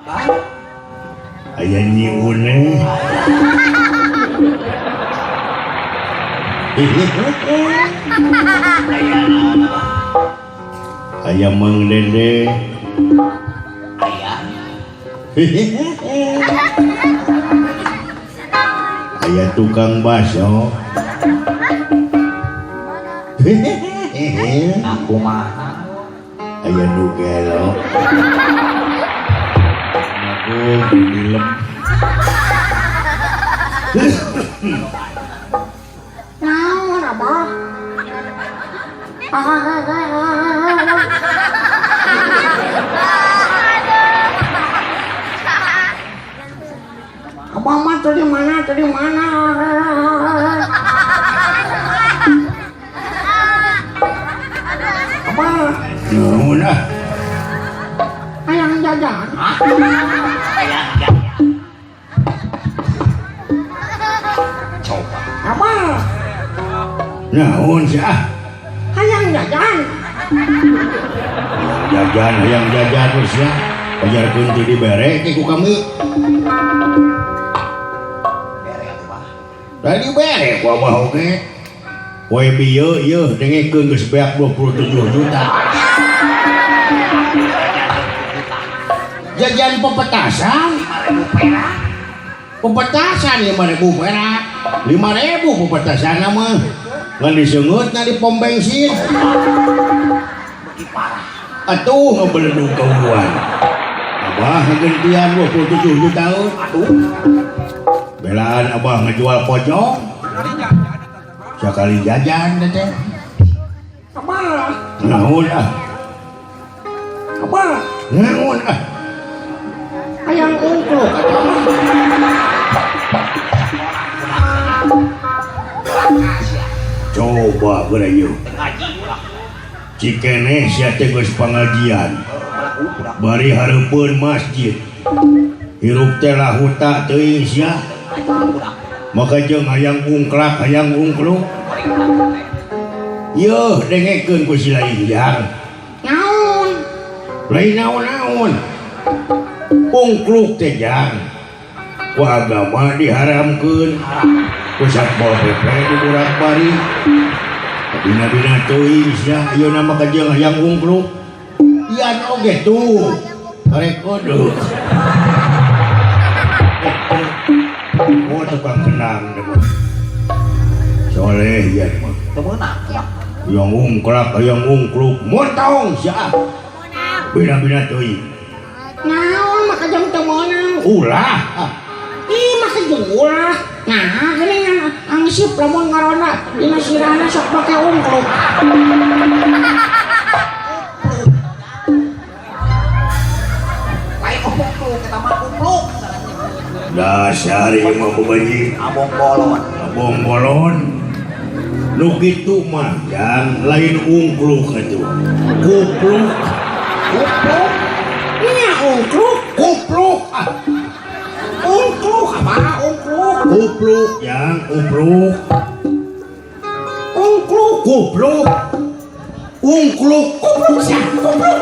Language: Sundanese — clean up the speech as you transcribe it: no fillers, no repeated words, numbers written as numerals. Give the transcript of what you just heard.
Aya Nyi Une. Aya Mang Dede. Aya. Aya tukang bakso. Aku mah. Aya nu gelo. Aku dilem. Naon Abah? Abah mah tadi mana? Tadi mana? Abah. Naon ah? Hayang jajan. Hayang jajan. Coba. Abah. Naon sih ah? Hayang jajan. Hayang jajan, hayang jajan terus ya. Ajarkeun teu dibere ke ku kami. Bere atuh Bah. Da dibere ku Abah oge. Poe bieu ieu dengekeun geus beak 27 juta. Jajan pepetasan 5.000 perak. Pepetasan 5.000 perak. 5.000 pepetasan mah. Ngan diseungeutna di pom bensin. Beuki parah. Atuh ngabeledug kauluan. Abah ngagentian 27 juta. Aduh. Belaan Abah ngajual pojok. Sakali jajan teh. Abah. Naon ah? Abah. Naon ah? Hayang ungkluk atuh. Coba geura ieu. Ngaji ulah. Cikeneh sia teh geus pangajian. Bari hareupeun masjid. Hirup teh lahuta teuing sia. Maka jeung hayang ungklak hayang ungkluk. Yeuh dengekeun ku si lain jang. Naon? Lain naon-naon. Ungkluk teh jang. Ku agama diharamkeun. Ku Satpol PP diburak-bari. Dina-dina teuing sia ayeuna mah jeung hayang ungkluk. Ian oge tuh. Karek kodok. Oh tukang kenang teh mah. Soleh ian mah. Teu meunang. Hayang ungklak hayang ungkluk montong sia. Bina-bina teuing. Naon mah jeung teu meunang? Ulah. Ih mah jeung ulah. Nah, geuningan angsip lamun ngaronda dina sirahna sok make ungkluk. Lain ungkluk eta mah kupluk. Dasar ieu mah bebenji. Abong bolon. Abong bolon. Nu kitu mah jang lain ungkluk atuh. Kupluk. Kupluk. Nya ungkluk, kupluk. Ah. Ungkluk apa ungkluk? Kupluk jang kupluk. Ungkluk, kupluk. Ungkluk, kupluk sia, kupluk.